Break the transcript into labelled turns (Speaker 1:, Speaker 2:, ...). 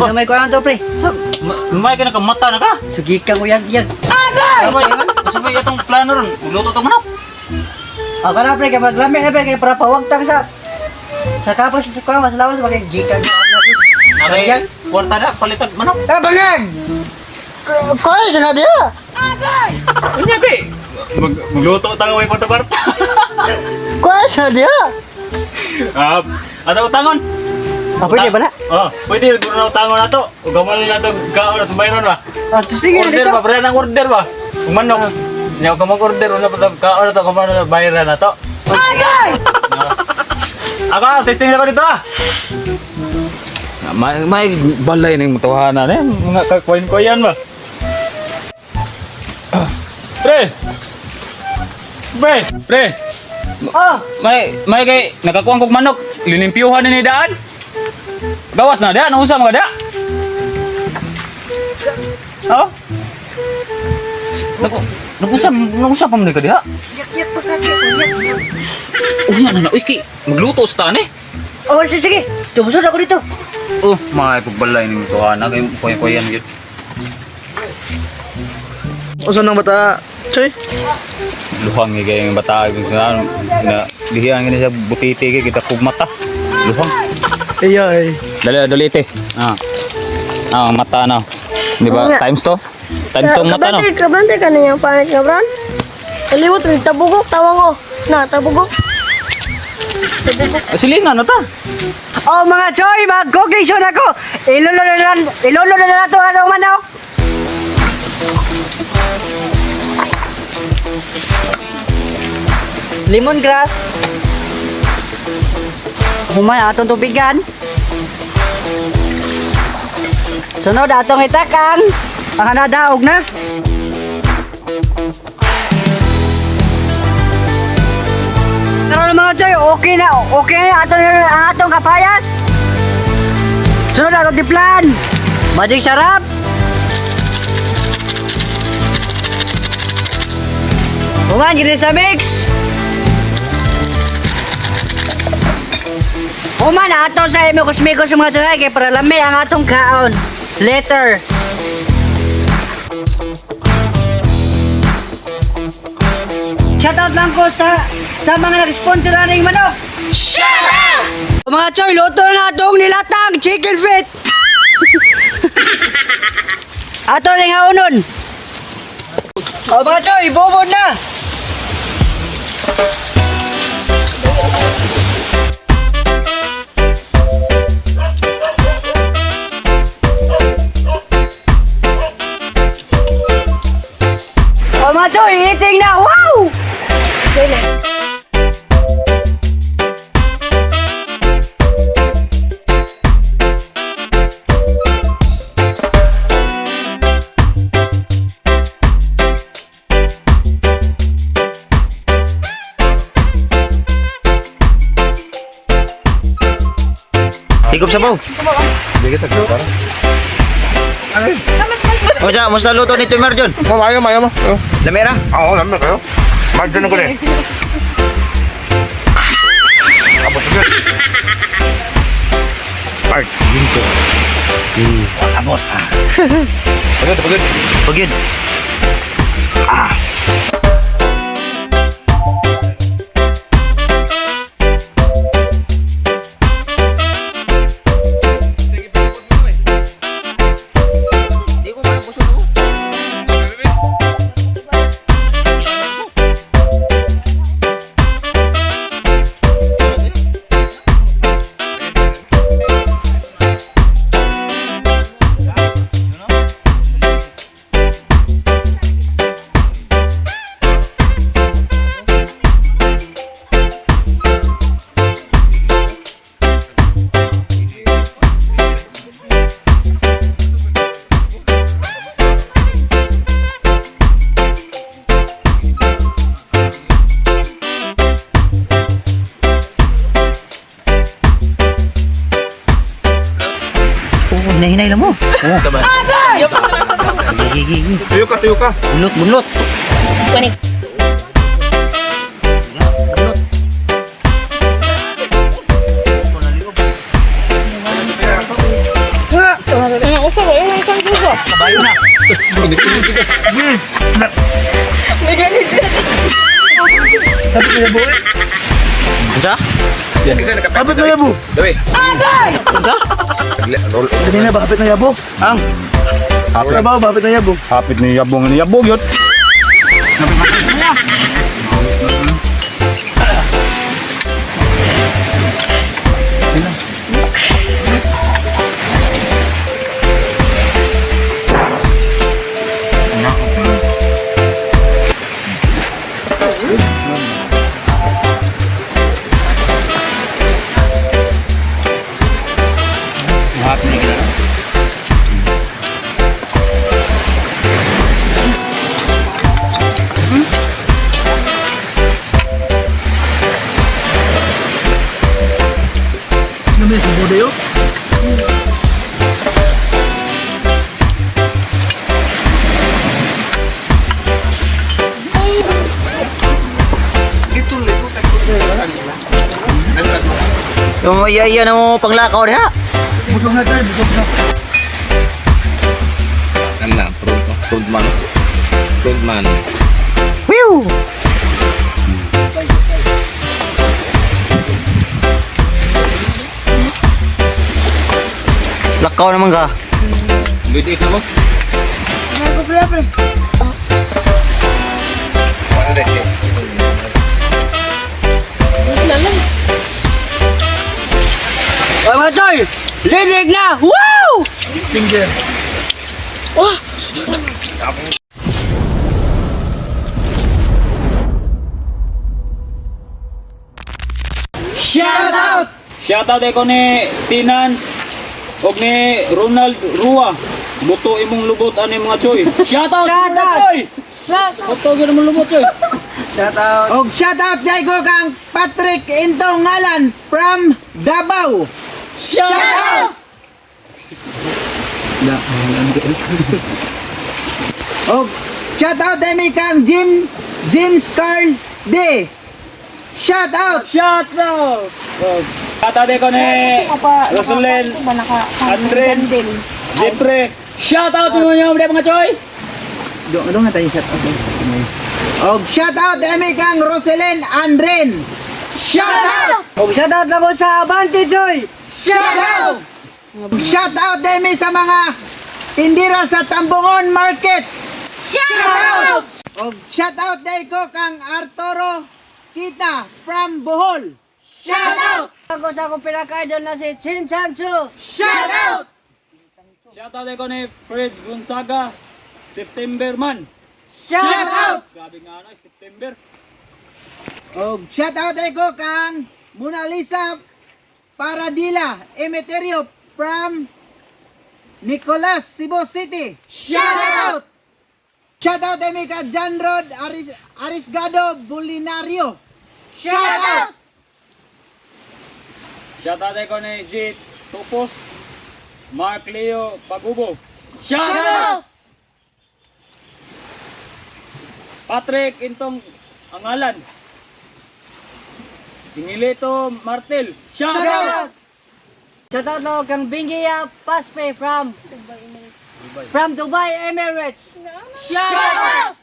Speaker 1: Unsa may kuan to, pre?
Speaker 2: Sa may ka nakamata na ka.
Speaker 1: Sugi kang uyag-yag.
Speaker 2: Sabay, sabay atong plano ron. Magluto tong manok.
Speaker 1: Ako na, pre, kay maglami na, pre, kay para pawagtang sa kapos sa kuan mas lawas magay gikan.
Speaker 2: Nakay kwarta na palitag manok.
Speaker 1: Ah, bangag. Kuan sa na diha.
Speaker 2: Unya kay magluto ta may kwarta-kwarta.
Speaker 1: Kuan sa diha.
Speaker 2: Ah, ato utangon.
Speaker 1: Ah, pwede ba na?
Speaker 2: Oh, pwede guro na utangon na to. Ug gamon na to kaon na to bayron ba.
Speaker 1: Ah, tusingin na
Speaker 2: Order
Speaker 1: dito.
Speaker 2: ba pre nang order ba? Ug manok. Nya ka mag-order una pa to kaon na to kamano na bayran na to. Agay! Ako, testing na ko dito ah. May balay ning matuhanan eh. Mga kakwain-kwayan ba? Pre! Pre! Pre!
Speaker 1: Oh,
Speaker 2: May kay nakakuha kog manok, linimpyuhan ni daan. Gawas na daan, unsa mga da? Oh? Naku, nakusa, nakusa pa man ni ka diha.
Speaker 1: yak-yak pa ka, yak-yak.
Speaker 2: Unya na na, uy kay magluto sa tani.
Speaker 1: Oh, sige, sige. Tumusod ako dito.
Speaker 2: Oh, may pagbalay ning tuha na kay kuy-kuyan gyud.
Speaker 3: Unsa nang bata? Choy.
Speaker 2: Luhang ni kay bata kung saan na dihian gini siya butiti kay kita kog mata. Luhang.
Speaker 3: Iyay.
Speaker 2: Dali, dali ite. Ah. Ah, ang mata na. Di ba? Times to? Times to ang mata no.
Speaker 4: Kabante, kabante ka na niyang pangit nga, Bran. Kaliwat, tabugok, tawang ko. Na, tabugok. Tabugok.
Speaker 2: Ah, silingan na ta.
Speaker 1: Oh, mga choy, mag-cooking show na ako. Ilolo na lang, ilolo na lang ito ang atong manok. Lemongrass. Human atong tubigan. Sunod atong itakang. Ang hanadaog na. Karon mga choy, okay na ato na ang atong kapayas. Sunod atong tiplan. Magic sarap. Human gini sa mix. Human ato sa imikos-mikos mga choy kay para lami ang atong kaon. Later. Shoutout lang ko sa mga nag-sponsor aning manok. Shut up! Mga choy, luto na atong nilatang chicken feet. Ato ning haunon. O mga choy, bubod na. O mga choy, eating na. Wow!
Speaker 5: Tigop sabaw. Musta, musta luto ni Tumar John?
Speaker 3: Mayo mayo mo.
Speaker 5: Lamera?
Speaker 3: Oo, lami kayo. Margin ko ni. Abot gyud. Ay, ginto.
Speaker 5: Abot.
Speaker 3: Pagod, pagod.
Speaker 5: Pagid. Oh, hinahinay lang mo. Oh. Agay! Gigi, gigi.
Speaker 3: Tuyo ka, tuyo ka.
Speaker 5: Bunlot, bunlot.
Speaker 4: Kunik.
Speaker 5: Hapit na yabo eh.
Speaker 2: Unsa?
Speaker 5: Hapit na yabo.
Speaker 3: Dawi. Agay! Roll.
Speaker 5: Kanina ba hapit na yabo?
Speaker 2: Ang
Speaker 3: Hapit.
Speaker 5: Trabaho ba hapit na yabo?
Speaker 3: Hapit ni yabong ni yabog yun.
Speaker 5: Ano ba yung bodayo?
Speaker 1: Yung iya iya na mo panglakaw diha.
Speaker 5: Busog na tayo, busog na.
Speaker 3: Ano na, front man. Front man.
Speaker 1: Whew! Lakaw naman ka.
Speaker 3: Bitit na mo?
Speaker 4: Ano ko pre pre?
Speaker 3: Ano
Speaker 4: Wala lang.
Speaker 1: Oy mga tol! Lilig na! Wow!
Speaker 5: Finger.
Speaker 1: Shout out!
Speaker 2: Shoutout ko ni Tinan og ni Ronald Rua. Buto imong lubot ani mga choy. Shoutout!
Speaker 1: Shout out!
Speaker 2: Choy!
Speaker 4: Shout out.
Speaker 2: Buto gyud imong lubot choy.
Speaker 1: Shout out!
Speaker 6: Og shout out kay ko kang Patrick Intong Ngalan from Davao.
Speaker 2: Shout out!
Speaker 6: Og shout out demi kang Jim James Carl D. Shout out.
Speaker 2: Shout out! Shoutout ko ni Rosalyn Andren Jeffrey. Shout out mo niyo mga choy.
Speaker 6: Do ano nga tayo shout out? Og shout out demi kang Roselyn Andren. Shout out.
Speaker 1: Og shout out lang ko sa Abante Joy!
Speaker 6: Shout out. Shout out demi sa mga tindira sa Tambungon Market.
Speaker 4: Shout out.
Speaker 6: Og shout out day ko kang Arturo Kita from Bohol.
Speaker 4: Shout out.
Speaker 1: Ako sa akong pinaka-idol na si Chin Chan Chu!
Speaker 6: Shout out!
Speaker 2: Shout out ko ni Fred Gonzaga. September man.
Speaker 6: Shout out!
Speaker 2: Grabe nga na September.
Speaker 6: Og shout out day ko kang Mona Lisa Paradila Emeterio from Nicolas, Cebu City. Shout out! Shout out day ka John Rod Arisgado Bulinario. Shout out!
Speaker 2: Shout out ko ni G Tupos. Mark Leo Pagubo. Shout
Speaker 4: Shout
Speaker 2: out!
Speaker 4: out.
Speaker 2: Patrick Intong Angalan. Ingilito Martel. Shout
Speaker 6: Shout
Speaker 2: out!
Speaker 6: out!
Speaker 1: Shout out lang kang Bingiya Paspe from Dubai Emirates.
Speaker 2: Shout out!